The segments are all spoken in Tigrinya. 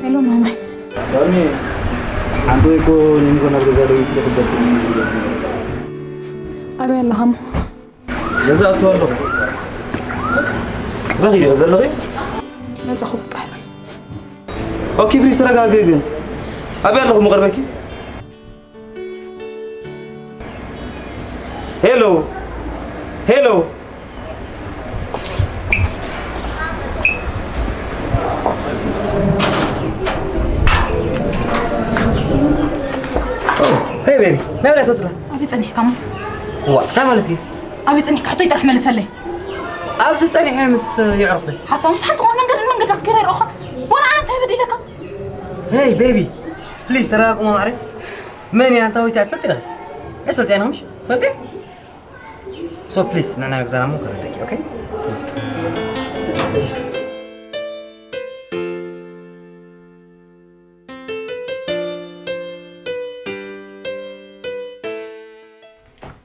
ሄሎ ማማይ። ዳኒ፣ ሓንቲ ወይ እኮ ንኒኮ ናብ ገዛ ደው ይትደክበት። ኣበይ ኣለኻ እሞ? ገዛ ኣቱ ኣለኹ። በኺ ዲኺ ዘለኺ? መጻኹ በቃ። ኦኬ፣ ፕሊዝ ተረጋጊ ግን። ኣበይ ኣለኹ? ምቕርበኪ። ሄሎ፣ ሄሎ። ኦ፣ ሄይ ቤቢ፣ ናይ ወዲያ ትወፅላ? ኣበይ ጸኒሕካ እሞ? ዋ፣ እንታይ ማለት እዩ? ኣበይ ጸኒሕካ? ሕቶይ ጥራሕ መልሰለይ። ኣብዚ ጸኒሐ ምስ የዕሩኽተይ። ሓሳብ ምስ ሓንቲ ኾነ መንገድን መንገድ ክትገይር ኣይረእኹ። ዋላ ኣነ እንታይ በዲለካ? ሄይ ቤቢ፣ ፕሊዝ ተረጋግኡ ማዕረ። መን እያ ኣንታ ወይታ ትፈልጢ ዲኺ? ኣይትፈልጢ ኣይንኹምሽ? ትፈልጢ? ሶ ፕሊዝ ንዕና ገዛና እሞ ከረደኪ፣ ኦኬ? ፕሊዝ።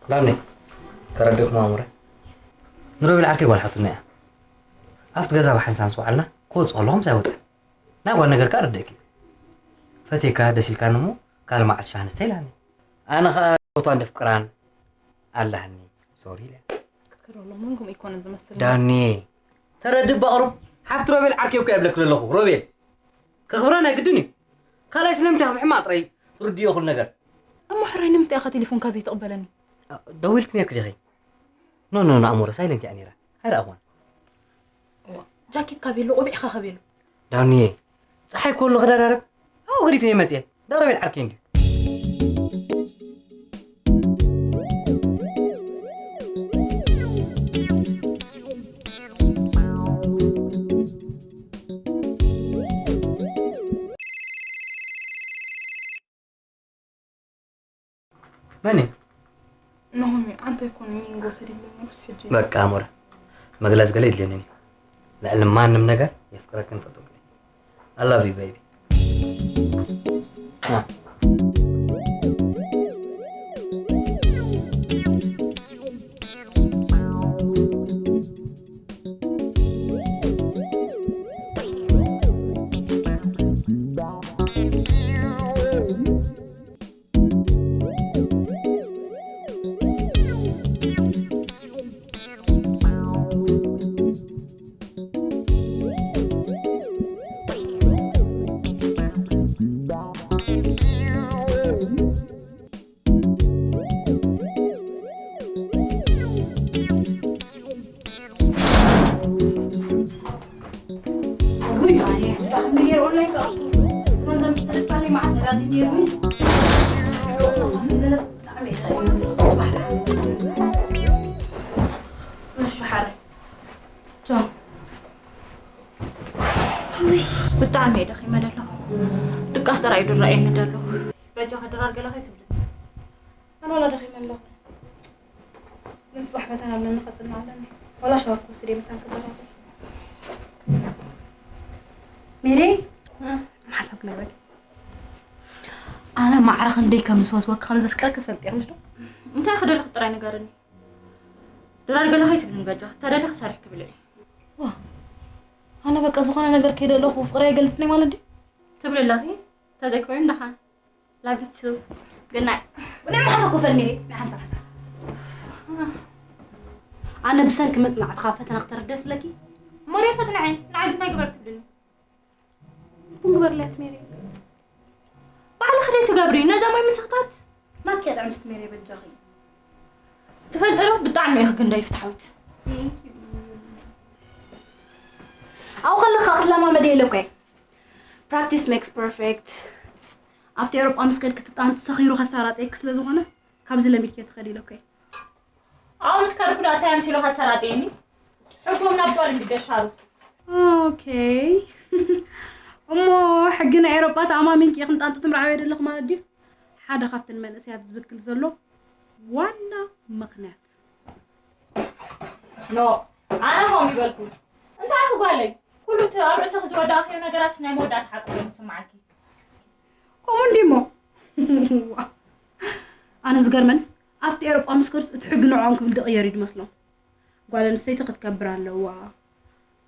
ዳኒ፣ ከረድእኩም ኣሙረ። ንሮቤል ዓርከይ ጓል ሓትኖ እያ። ኣብቲ ገዛ ብሓንሳብ ምስ ወዓልና ክወጽእ ከለኹ ምሳይ ወጸ። ናይ ጓል ነገር ከኣ ኣረድእኪ። ፈትየካ ደስ ኢልካኒ እሞ ካልእ መዓልቲ ሻሂ ንስተ ኢላኒ። ኣነ ኸኣ ፎቶ እንደ ፍቅራን ኣላህኒ ሶሪ ኢለ። ክትከዶ ኣሎ መንጎም ኣይኮነን ዝመስል። ዳኒ፣ ተረድእ በቕሩብ። ሓፍቲ ሮቤል ዓርከይ እኮ እየ እብለኪ ዘለኹ። ሮቤል፣ ከኽብራ ናይ ግድን እዩ። ካልኣይ ስለምንታይ ከም ሕማቕ ጥራይ ትርድዮ ኩሉ ነገር? እሞ ሕራይ ንምንታይ ኢኻ ቴሌፎንካ ዘይትቕበለኒ? ኣ፣ ደዊልኪ ነይርኪ ዲኺ? ኖ፣ ኖ፣ ኖ፣ ኣሞረ ሳይለንት እያ ነይራ። ኣይረኣኹዋን። እዋ፣ ጃኬትካ ቤሎ፣ ቆቢዕካ ከቤሎ። ዳኑየ፣ ጸሓይ ኮሎ ክደራረብ፣ ኣብኡ ገዲፈዮ መጽየ። ደረቤል ዓርከይ እንድዩ። መን እዩ? ናሆም እዩ። ዓንተ ይኮን ሚንጎ ሰዲድለይ ነሩስ ሕጂ። በቃ ኣሞረ፣ መግለጽ ገለ የድልየንን እዩ። ልዕሊ ማንም ነገር የፍቅረክን ፈትወክን። I love you baby። አ። ውይ፣ ኣነ ሕጂ ዳሕሚ ገይረ ኦንላይን ክኣቱ። ገንዘብ ምስ ተለፋለይ መዓት ነዳዲ ነይሩኒ። ብጣዕሚ እየ ደኺመ ዘለኹ። ጽባሕ ደሓን። እሺ፣ ሓራይ። ቻው። ውይ፣ ብጣዕሚ እየ ደኺመ ዘለኹ። ድቃስ ጥራይ እዩ ዝረኣየኒ ዘሎ። በጃኻ ድራር ገለ ከይትብለኒ። ኣነ ዋላ ደኺመ ኣለኹ። ግን ጽባሕ ፈተና ኣለኒ፣ ክጽንዕ ኣለኒ። ዋላ ሻወር ክወስድ እየ፣ መታን ክበራበር። ሜሪ፣ እ? ሓሳብ ክነግረኪ። ኣነ ማዕረ ክንደይ ከም ዝፈትወኪ፣ ከም ዘፍቅረኪ ትፈልጢ ኢኺ፣ ምሽ ዶ? እንታይ ክደልኺ ጥራይ ንገርኒ። ድራር ገለ ከይትብልኒ በጃ፣ ተደለኺ ሰሪሕኪ ብልዒ። ዋ፣ ኣነ በቃ ዝኾነ ነገር ከይደለኹ ፍቕሪ ኣይገልጽን እየ ማለት ድዩ? ትብሊ ኣለኺ፣ ተዘይኮይኑ ደሓን። Love you too። Good night። ናይ መሓሳ ኮፈል ሜሪ፣ ናይ ሓንሳብ ሓንሳብ። ኣነ ብሰንኪ መጽናዕትኻ ፈተና ክተርፍ ደስ ብለኪ? ሞሪያ ፈትንዐ፣ ንዓይ ግን እንታይ ግበር ትብልኒ? ቡን ግበርለያት ሜሪ። ባዕልኺ ደይ ትገብሪ፣ ነዛ ማይ ምስኽታት? ናትኪ እያ ጥዕምቲ ሜሪ በጃኺ። ትፈልጢ ዶ፣ ብጣዕሚ ኢኺ ክንደይ ፍትሓዊት። Thank you። ኣብኡ ከለኻ ክትለማመድ የለ እኮ እየ። Practice makes perfect. ኣብቲ ኤውሮጳ ምስ ከድኪ እቲ ጣንጡ ሰኺሩ ከሳራጥየኪ ስለ ዝኾነ፣ ካብዚ ለሚድኪ ትኸዲ ኢለኮ እየ። ኣብኡ ምስ ከድኩ ዶ እንታይ ኣምሲሉ ከሰራጥየኒ? ሕጎም ናብ ጓል እንዲ ገሻሩ። ኦኬ። እሞ ሕጊ ናይ ኤውሮጳ ተኣማሚንኪ ኢኽን ጣንጡ ትምርዓዮ ዘለኺ ማለት ድዩ? ሓደ ካብተን መንእሰያት ዝብክል ዘሎ ዋና ምኽንያት። ኖ፣ ኣነ ከምኡ ይበልኩ። እንታይ ኢኺ ጓለይ? ኩሉ እቲ ኣብ ርእስኺ ዝወዳእኽዮ ነገራት ናይ መወዳእታ ሓቂ ኮይኑ ይስምዓኪ። ከምኡ እንዲሞ። ኣነ ዝገርመንስ ኣብቲ ኤውሮጳ ምስ ከድስ እቲ ሕጊ ንዕኦም ክብል ድቕየር እዩ ዝመስሎም። ጓል ኣንስተይቲ ክትከብር ኣለዋ።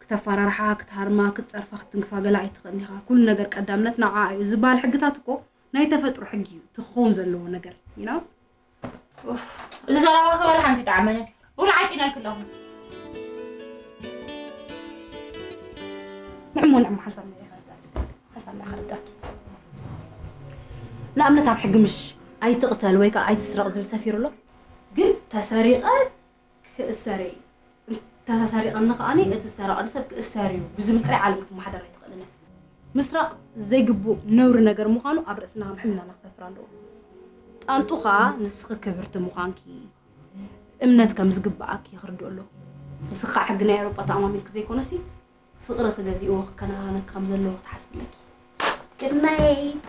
ክተፈራርሓ፣ ክትሃርማ፣ ክትጸርፋ፣ ክትትንክፋ ገለ ኣይትኽእልን ኢኻ። ኩሉ ነገር ቀዳምነት ንዓኣ እዩ ዝበሃል ሕግታት እኮ ናይ ተፈጥሮ ሕጊ እዩ፣ እቲ ክኸውን ዘለዎ ነገር፣ you know? ኡፍ፣ እዚ ዘረባ ክበላ ሓንቲ ይጠዓመንን። ብሉ ዓቂነልኪ ኣለኹ። ንዕሞ ንዕሞ ሓንሳብ ናይ ከረዳኪ። ሓንሳብ ናይ ከረዳኪ። ንኣብነት ኣብ ሕጊ ምሽ ኣይትቕተል ወይ ከዓ ኣይትስረቕ ዝብል ሰፊሩ ኣሎ። ግን ተሰሪቐ ክእሰር እዩ። እንተተሰሪቐኒ ከኣኒ እቲ ዝሰረቐኒ ሰብ ክእሰር እዩ ብዝብል ጥራይ ዓለም ክትመሓደር ኣይትኽእልን እያ። ምስራቕ ዘይግቡእ ነውሪ ነገር ምዃኑ ኣብ ርእስና ከም ሕልናና ክሰፍር ኣለዎ። ጣንጡ ኸኣ ንስኺ ክብርቲ ምዃንኪ፣ እምነት ከም ዝግብኣኪ ክርድኦ ኣለዎ። ንስኺ ኸኣ ሕጊ ናይ ኤውሮጳ ተኣማሚንኪ ዘይኮነሲ፣ ፍቕርኺ ገዚእዎ ክከናኸነኪ ከም ዘለዎ ክትሓስቢ ኣለኪ። Good night.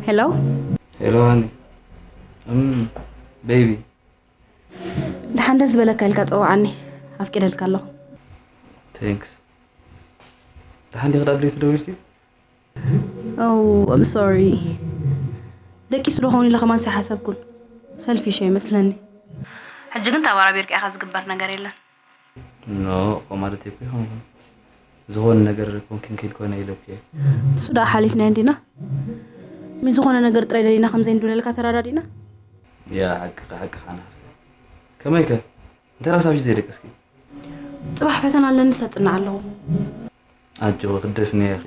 ሄሎ። ሄሎ ሃኒ። እም፣ ቤቢ። ደሓን ደስ ዝበለካ ኢልካ ጸውዓኒ። ኣፍቂደልካ ኣለኹ። ቴንክስ። ደሓን ዲኺ? ዳድሌ ትደውልኪ? Oh, I'm sorry። ደቂሱ ዶ ኸውን ኢለ ከማን ኣይሓሰብኩን። ሰልፊሽ ይመስለኒ። ሕጂ ግን ተባራቢርካ ኢኻ፣ ዝግበር ነገር የለን። ኖ፣ እኮ ማለት እኮ ይኸውን። ዝኾነ ነገር ኮንክን ከይድ ኮነ ኢለኩ እየ። እሱ ደኣ ሓሊፍና እንዲና። ምስ ዝኾነ ነገር ጥራይ ደሊና ከም ዘይንድውለልካ ተራዳዲና። ያ፣ ሓቅኻ፣ ሓቅኻ፣ ኣነ ሃፍተይ። ከመይ ከ? እንታይ ረሳብሽ ዘይደቀስኪ? ጽባሕ ፈተና ኣለኒ፣ ሰጽና ኣለኹ። ኣጆኺ፣ ክትደፍንያ ኢኺ።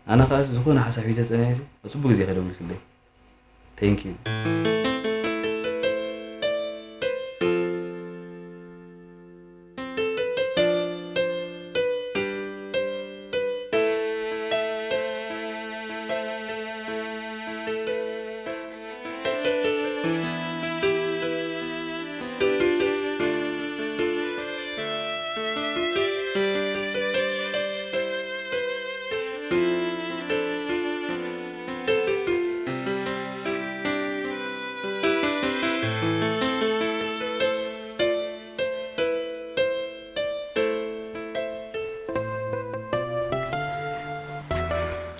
ኣነ ኸኣ ዝኾነ ሓሳብ ሒዘ ጸኒሐ፣ ኣብ ጽቡቕ ግዜ ከደውልክለይ። Thank you።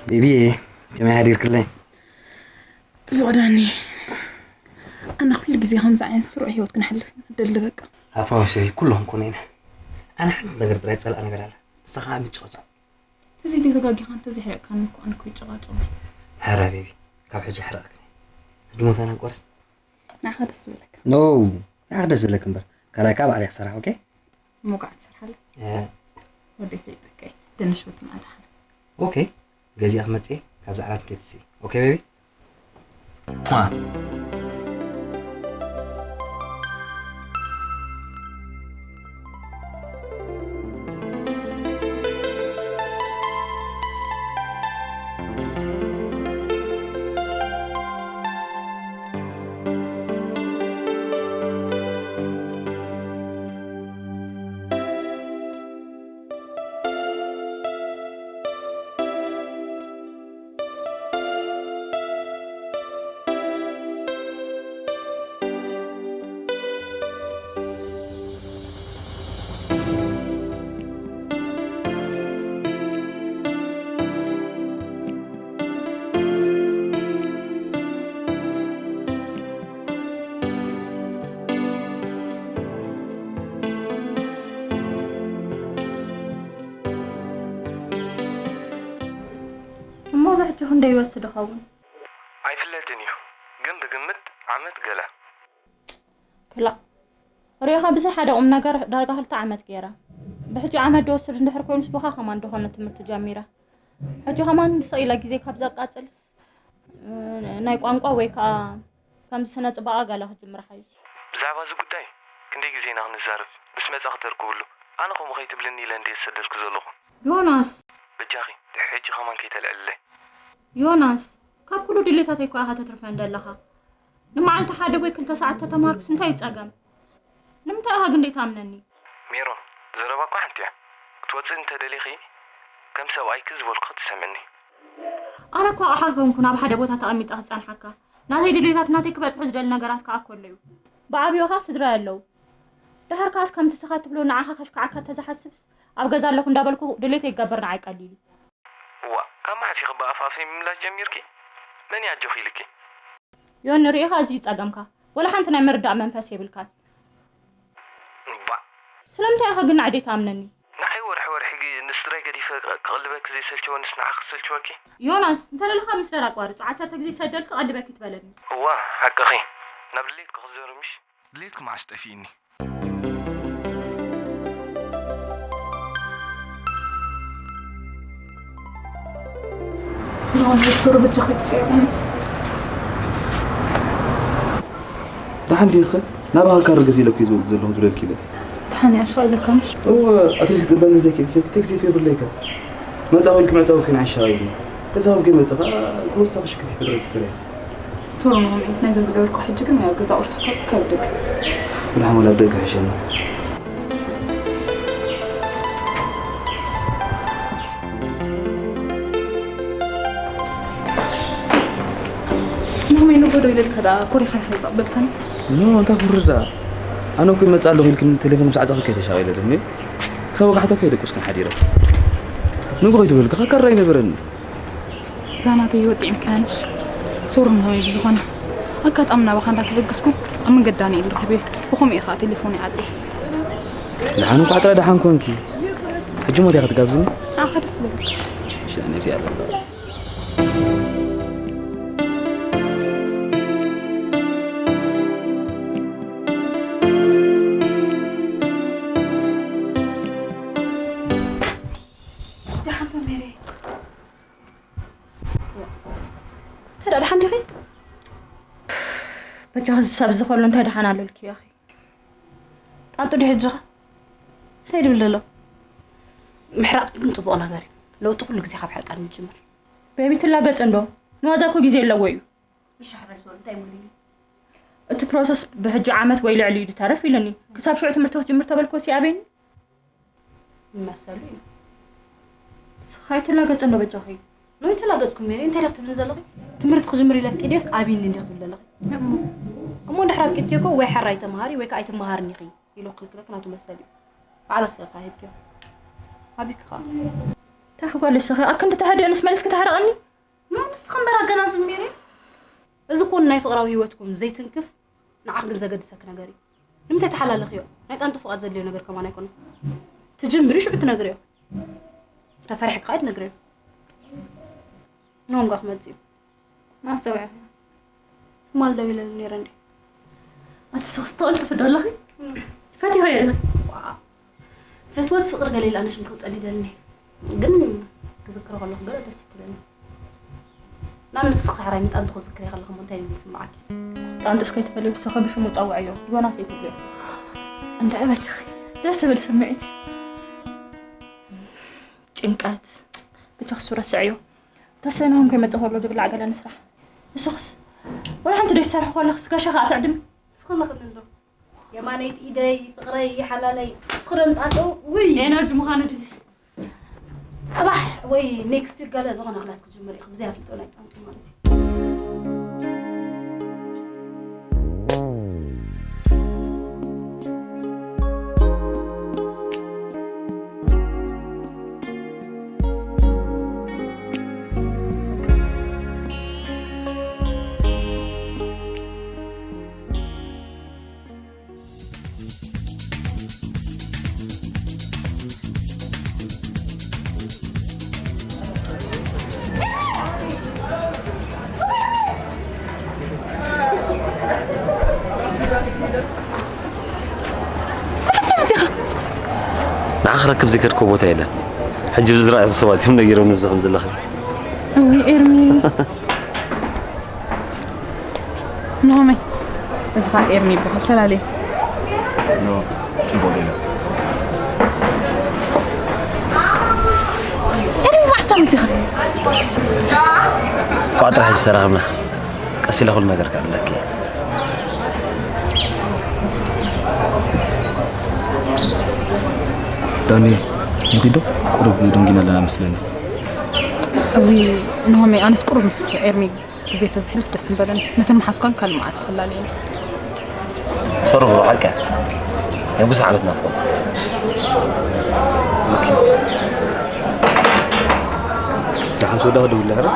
ቤቢዬ፣ ከመይ ሓዲርክለይ? ጽቡቕ ዳኒ። ኣነ ኩሉ ግዜ ከምዚ ዓይነት ስሩዕ ህይወት ክንሕልፍ ንደሊ በቃ። ኣፋውሰይ ኩሎም ኮነ ኢና። ኣነ ሓንቲ ነገር ጥራይ ዝጸልኣ ነገር ኣለ። ንሳ ኸኣ ምጭቕጫቕ። ተዘይተጋጊኻ እንተዘይሕረቕካኒ እኮ ኣነ እኮ ይጨቓጨቕ። ሕረ ቤቢ፣ ካብ ሕጂ ሕረቕክኒ። ሕጂ ሞታና ቆርስ። ንዓኻ ደስ ዝበለካ። ኖ፣ ንዓኻ ደስ ዝበለክ እምበር። ካልኣይ ካብ ባዕለይ ክሰርሕ፣ ኦኬ? እሞ ከዓ ትሰርሓለህ? እ። ወደይ ፈይጠካ እየ። ድንሽ ወትምኣል ሓለ። ኦኬ፣ ገዚኣ ክመጽእ እየ። ካብዚ ዓራት ከይትስኢ። ኦኬ ቤቢ? ሟ። ሕጂ ክንደይ ይወስድ ይኸውን? ኣይፍለጥን እዩ፣ ግን ብግምት ዓመት ገለ። ክላእ፣ ሪኢኻ ብዘይ ሓደ ቁም ነገር ዳርጋ ክልተ ዓመት ገይረ። ብሕጂ ዓመት ዝወስድ እንድሕር ኮይኑስ ብኻ ከማን ደኾነ ትምህርቲ ጀሚረ። ሕጂ ከማን ስቕ ኢለ ግዜ ካብ ዘቃጽልስ፣ እ፣ ናይ ቋንቋ ወይ ከኣ ከምዚ ስነ ጽባቐ ገለ ክጅምር ሓይሽ። ብዛዕባ እዚ ጉዳይ ክንደይ ግዜ ኢና ክንዛረብ? ምስ መጻ ክተርክብሉ። ኣነ ከምኡ ከይትብልኒ ኢለ እንድየ ዝሰደልኩ ዘለኹ። ዮናስ! በጃኺ፣ ድሕሪ ሕጂ ከማን ከይተልዕልለይ። ዮናስ፣ ካብ ኩሉ ድሌታተይ እኮ ኢኻ ተትርፈን ዘለኻ። ንመዓልቲ ሓደ ወይ ክልተ ሰዓት ተተማሃርኩስ እንታይ እዩ ጸገም? ንምንታይ ኢኻ ግን ዘይትኣምነኒ? ሜሮን፣ ዘረባ እኳ ሓንቲ እያ። ክትወጽኢ እንተደሊኺ፣ ከም ሰብኣይኪ ዝበልኩ ክትሰምዕኒ። ኣነ እኮ ኣቕሓ ኮንኩ ናብ ሓደ ቦታ ተቐሚጠ ክጸንሓካ። ናተይ ድሌታት ናተይ ክበጽሑ ዝደሊ ነገራት ከኣ እኮ ኣለዩ። ብዓብዩኻ ስድራይ ኣለዉ። ደሓር ከኣስ ከምቲ ስኻ ትብሎ ንዓኻ ከሽክዓካ እንተዝሓስብስ፣ ኣብ ገዛ ኣለኹ እንዳበልኩ ድሌተይ ክገብር ንዓይ ቀሊል እዩ። እዋ፣ ካብ መዓስ ኢኺ ብኣፍ ኣፈይ ምምላስ ጀሚርኪ? መን እዩ ኣጆኺ ኢልኪ? ዮኒ፣ ርኢኻ፣ እዚ እዩ ጸገምካ። ወላ ሓንቲ ናይ ምርዳእ መንፈስ የብልካን። እባ። ስለምንታይ ኢኻ ግን ንዓይ ዘይትኣምነኒ? ንዓይ ወርሒ ወርሒ ግ-፣ ንስድራይ ገዲፈ ክ-፣ ክቕልበኪ ዘይሰልቸወንስ ንዓኺ ክሰልቸወኪ? ዮናስ፣ እንተደለኻ ምስረር ኣቋርጾ፣ ዓሰርተ ግዜ ይሰደልኪ ቀልበኪ ትበለኒ። እዋ፣ ሓቅኺ። ናብ ድሌትኪ ክዘሩ ምሽ? ድሌትኪ መዓስ ጠፊእኒ? ኖ፣ ዶክተር፣ በጃኺ ትቀየሙኒ። ደሓን ዲኺ? ናባኻ ካርድ ገዚእለኪ እዩ ዝመጽእ ዘለኹ፣ ድውለልኪ ኢለ። ደሓን እየ፣ ኣሻቒለካ ምሽ? እወ፣ ኣትሊስት ክትቕበልኒ ዘይክእልኪ፣ ቴክስት ይገብርለይካ። መጻኹ ኢልኪ ምዕጻው ከይኑ ኣሻቒልኒ። ገዛኹም ከይመጽእ ከኣ ተወሳኺ ሽግር ይፈጥረልኪ ገለ። ሶሪ ናሆም፣ ናይዛ ዝገበርኩ ሕጂ ግን ኣብ ገዛ ቁርሲ ካብ ዝከብደክ። ብድሓን ወላ ኣብ ደገ ይሕሸኒ። ናሆም፣ ንጎዶ ኢለልካ ደኣ ኮሪኻ ኢኻ ይጠቕበልካኒ። ኖ፣ እንታይ ክውርድ ደኣ? ኣነ እኮ ይመጽእ ኣለኹ ኢልክኒ ቴሌፎን ምስ ዓጸኽኪ እየ ተሻቒለ ደሜ። ክሳብ ወጋሕታ እኮ እየ ደቂስኩን ሓዲረ። ንጎ ከይትበልኪ፣ ከካራ ኣይነበረኒ። እዛ ናተይ ህይወት ጥዒምካያ ምሽ? ሶሪ ናሆመይ፣ ብዝኾነ ኣጋጣሚ ናባኻ እንዳተበገስኩ ኣብ መንገዲ ዳንኤል ረኺበዮ። ብኸምኡ እየ ኸዓ ቴሌፎነይ ዓጽየ። ደሓን እንኳዕ ጥራይ ደሓን ኮንኪ። ሕጂ ሞት እያ ክትጋብዝኒ? ንዓኻ ደስ ዝበለካ። እሺ፣ ኣነ እዚኣ ኣለኹ። ደሓን ዶ ሜሪ? እንታይ ደኣ ደሓን ዲኺ? በጃኺ፣ እዚ ሰብ እዚ ከሎ እንታይ ደሓን ኣለልኪ ኢኺ? ጣንጡ ድዩ ሕጂ ኸ? እንታይ ድብል ዘሎ? ምሕራቕ ግን ጽቡቕ ነገር እዩ። ለውጢ ኩሉ ግዜ ካብ ሕርቃን እዩ ዝጅምር። ቤቢ ትላገጽ እንዶ? ንዋዛ እኮ ግዜ ኣለዎ እዩ። ምሽ ሕራይ ስወል እንታይ ሙሉ እዩ? እቲ ፕሮሰስ ብሕጂ ዓመት ወይ ልዕሊ እዩ ዝተርፍ ኢሉኒ። ክሳብ ሽዑ ትምህርቲ ክትጅምር ተበልኮ ሲኣበይኒ? ይመሰሉ እዩ። ስኻ ኣይትላገጽ እንዶ በጃኺ። ኖ፣ ኣይተላገጽኩ ሜሪ፣ እንታይ ዲኺ ትብልኒ ዘለኺ? ትምህርቲ ክጅምር ኢለ ኣፍቂደዮስ ኣብይኒ እንዲኺ ትብሊ ዘለኺ? እሞ። እሞ እንድሕር ኣፍቂድኪ እኮ ወይ ሕራይ ተምሃሪ ወይ ከኣ ኣይትምሃርን ኢኺ ኢሉ ክልክለኪ ናቱ መሰል እዩ። ባዕልኺ ኢኻ ሂብኪዮ። ኣቢኪ ኸኣ። እንታይ ክበልስ ኢኺ? ኣክንዲ ተህድእንስ መሊስኪ ተሕርቕኒ? ኖ፣ ንስኺ እምበር ኣገናዝብ ሜሪ። እዚ እኮ ናይ ፍቕራዊ ህይወትኩም ዘይትንክፍ ንዓኺ ግን ዘገድሰኪ ነገር እዩ። ንምንታይ ተሓላለኽዮ? ናይ ጣንጡ ፍቓድ ዘድልዮ ነገር ከማን ኣይኮነን። ትጅምሪ ሽዑ ትነግርዮ። ተፈሪሕኪ ከኣ ኣይትነግርዮ። ናሆም ከኣ ክመጽእ እዩ። መዓስ ጸዊዕኽዮ? ትማል ደዊለሉ ነይረ እንድየ። ኣቲ ስኽስ ትቕልጥፊ ዶ ኣለኺ? እም። ፈቲኽዮ ኢኺ? ዋእ። ፍትወት ፍቕሪ ገለ ኢለ ኣነ ሽም ከውጸል ይደሊ። ግን ክዝክሮ ከለኹ ገለ ደስ ትብለኒ። ንኣብነት ንስኺ ሕራይ ንጣንጡ ክዝክርዮ ከለኺ እሞ እንታይ እዩ ዝስምዓኪ? ጣንጡስ ከይትፈልዮ ብስኺ ብሽሙ ጸውዕዮ፣ ዮናስ እዩ ትብልዮ። እንድዒ በጃኺ፣ ደስ ዝብል ስምዒት። ጭንቀት። ብቻ ክሱ ረስዕዮ። ተሰናም ከይመጽእ ከሎ ዝብላዕ ገለ ንስራሕ። ንስኽስ ወላ ሓንቲ ደይትሰርሒ ከለኽስ ጋሻ ከኣ ትዕድሚ። ንስኺ ኣለኽኒ እንዶ። የማነይቲ ኢደይ፣ ፍቕረይ፣ ሓላለይ። ንስኺ ዶ ንጣንጡ? ውይ! ኤነርጂ ምዃኑ ድዚ። ጽባሕ ወይ ኔክስት ዊክ ገለ ዝኾነ ክላስ ክጅምር ኢኺ፣ ብዘይ ኣፍልጦ ናይ ጣንጡ ማለት እዩ። ንዓኺ ክረክብ ዘይከድክዎ ቦታ የለን። ሕጂ ብዝረኣኹ ሰባት እዮም ነጊሮም ንብዚ ከም ዘለኺ። እውይ ኤርሚ። እዚ ኸኣ ኤርሚ ይበሃል። ተላለየ። ኖ፣ ጽቡቕ ጌጋ። ኤርሚ፣ መዓስ ደኣ መጺኻ? እኳ ጥራሕ ሕጂ ተራኸብና። ቀስ ኢለ ኩሉ ነገር ከዕልለኪ። ዳኒ፣ ንኺዶ? ቁሩብ ደንጊና ኣለና መስለኒ። እዊ፣ ንሆመይ፣ ኣነስ ቁሩብ ምስ ኤርሚ ግዜ ተዘሕልፍ ደስ ምበለኒ። ነተን መሓዝኳን ካልእ መዓልቲ ክላለየን። ሶሪ ብሮ፣ ሓቀ። ናይ ብዙሕ ዓመት ናፍቆት። ኦኬ። ደሓን ትወዳኺ ደውላ፣ ኧረ?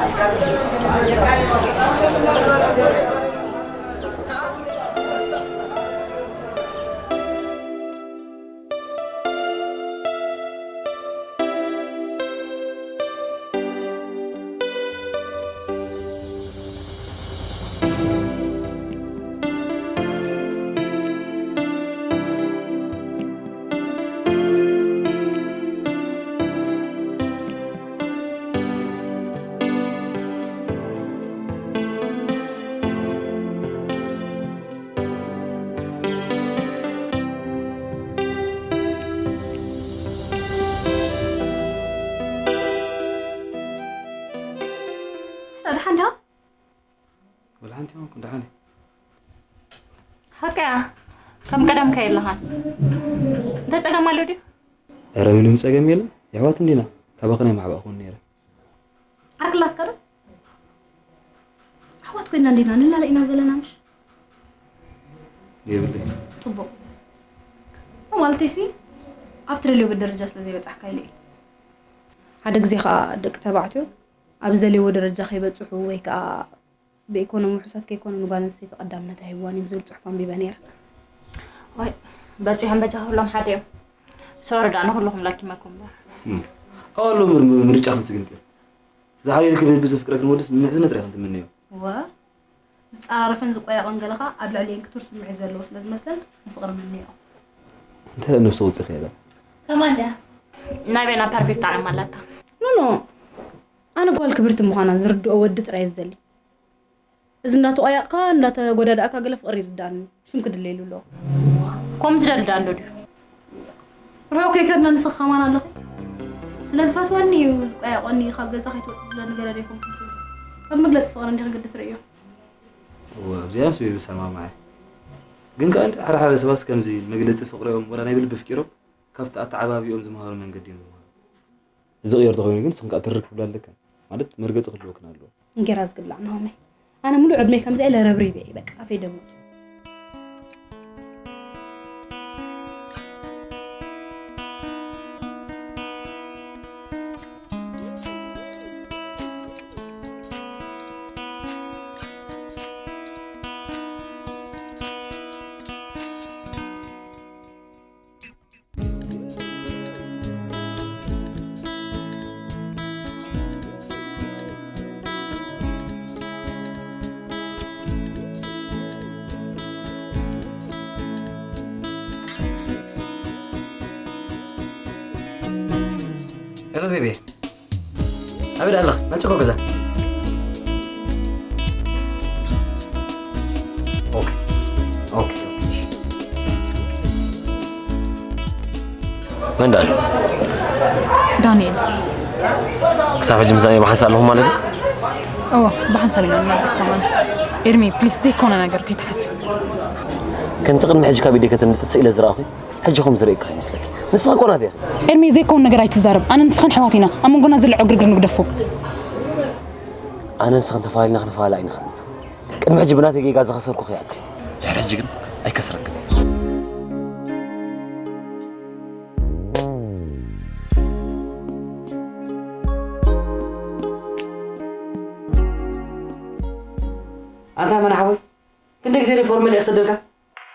ደሓን ዲኻ? ወላ ሓንቲ ይኹንኩ ደሓን እየ። ሓቀያ፣ ከም ቀደምካ የለኻን። እንታይ ጸገም ኣሎ ድዩ? ኧረ ምንም ጸገም የለን። የሕዋት እንዲና። ካባኽን ኣይማሕባእኹን ነይረ። ዓርክላትካ ዶ? ኣሕዋት ኮይና እንዲና ንላለ ኢና ዘለና ምሽ? የብለይ። ጽቡቕ። ማለተይሲ ኣብ ትደልዮ ደረጃ ስለ ዘይበጻሕካ ኢለ እየ። ሓደ ግዜ ኸኣ ደቂ ተባዕትዮ ኣብ ዝደልይዎ ደረጃ ከይበጽሑ ወይ ከኣ ብኢኮኖሚ ውሑሳት ከይኮኑ ንጓል ኣንስተይቲ ቀዳምነት ኣይህብዋን እዮም ዝብል ጽሑፍ ኣንቢበ ነይረ። ዋይ፣ በጺሖም በጃ ክብሎም ሓደ እዮም። ሶሪ ደኣ ንኹልኹም ለኪመኩም እምበር። እም። ኣዎ ኣሎ ምር-፣ ምር-፣ ምርጫ ክንስግንጢ። ዝሓልየልኪ ብልቢ ዘፍቅረክን ወድስ ንምሕዝነት ርኢኽን ትምነዮ። እወ፣ ዝጸራረፈን ዝቆያቆን ገለ ኸኣ ኣብ ልዕሊኤን ክቱር ስምዒት ዘለዎ ስለ ዝመስለን ንፍቕሪ ምንዮ። እንታይ ነብሲ ውጽእ ከይዳ? ከማን ድያ? ናበይና ፐርፌክት ዓለም ኣላታ። ኖ፣ ኖ። ኣነ ጓል ክብርቲ ምዃና ዝርድኦ ወዲ ጥራይ ዝደሊ። እዚ እንዳተቋያቕካ፣ እንዳተጎዳዳእካ ገለ ፍቕሪ ይርዳእኒ። ሽም ክድለየሉ ኣለዎ። ከምኡ ዝደሊ ዶ ኣሎ ድዩ? ርሑቕ ከይከድና ንስኺ ከማን ኣለኺ። ስለ ዝፈትወኒ እዩ ዝቆያቆኒ፣ ካብ ገዛ ከይትወጽእ ዝብለኒ ገለ ዶ ኣይኮንኩን ትብል? ከም መግለጺ ፍቕሪ እንዲኺ ግዲ ትርእዮ። እወ፣ ኣብዚኣ ምስ ቤቢ እሰማማዕ እየ። ግን ከኣ ሓደ ሓደ ሰባት ከምዚ መግለጺ ፍቕሪኦም ወላ ናይ ብልቢ ኣፍቂሮም ካብቲ ኣተዓባቢኦም ዝመሃሩ መንገዲ እዮም ዝመሃሩ። እዚ ቅየር ተኾይኑ ግን ንስኽን ከኣ ትርር ክትብላ ኣለክን። ማለት መርገጺ ክህልወክን ኣለዎ። እንጌራ ዝግብላዕ ናሆመይ። ኣነ ሙሉእ ዕድመይ ከምዚኣ ኢለ ረብሪበ እየ፣ በቃ ኣፈይ ደሙት። ሄሎ ቤቢ፣ ኣበይ ኣለኽ? ናጨኮ ገዛ። ኦኬ፣ ኦኬ፣ ኦኬ። መን ዳሉ? ዳንኤል። ክሳብ ሕጂ ምሳና ብሓንሳብ ኣለኹም ማለት እዩ? እወ፣ ብሓንሳብ ኢና ንነብር ከማን። ኤርሚ፣ ፕሊስ፣ ዘይኮነ ነገር ከይትሓስብ። ከምቲ ቅድሚ ሕጂ ካብ ኢደይ ከተምልጥ ስኢለ ዝረኣኹ፣ ሕጂ ከም ዝርእየካ ይመስለኪ። ንስኺ እኮ ናተይ ኢኺ። ኤርሚ፣ ዘይኮን ነገር ኣይትዛረብ። ኣነ ንስኽን ኣሕዋት ኢና። ኣብ መንጎና ዘሎ ዕግርግር ንግደፎ። ኣነ ንስኽን ተፈላለና ክንፈላለ ኣይንኽእልን። ቅድሚ ሕጂ ብናተይ ጌጋ ዝኸሰርኩኺ ይኣክል። ድሕሪ ሕጂ ግን ኣይከስረክን። ኣንታ መን ሓወይ? ክንደይ ግዜ ደይ ፎርመል እየ ክሰደልካ?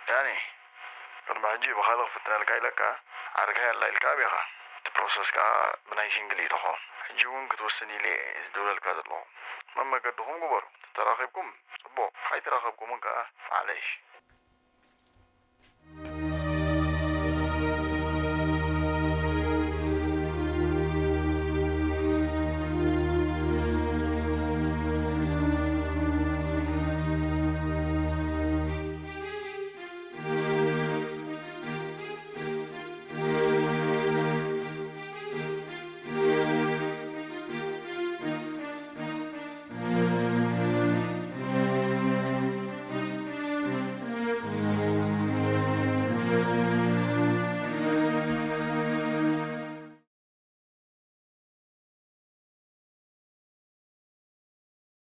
ዳኒ፣ ቅድሚ ሕጂ ብኻልእ ክፍትነልካ ኢለካ፣ ዓርካይ ኣላ ኢልካ ኣቢኻ። እቲ ፕሮሰስ ከኣ ብናይ ሲንግል እዩ ዝኸውን። ሕጂ እውን ክትውስን ኢለ እየ ዝድውለልካ ዘለኹ። መመገድኹም ግበሩ። ተተራኺብኩም ጽቡቕ፣ ኣይተራኸብኩምን ከኣ ማዕለሽ።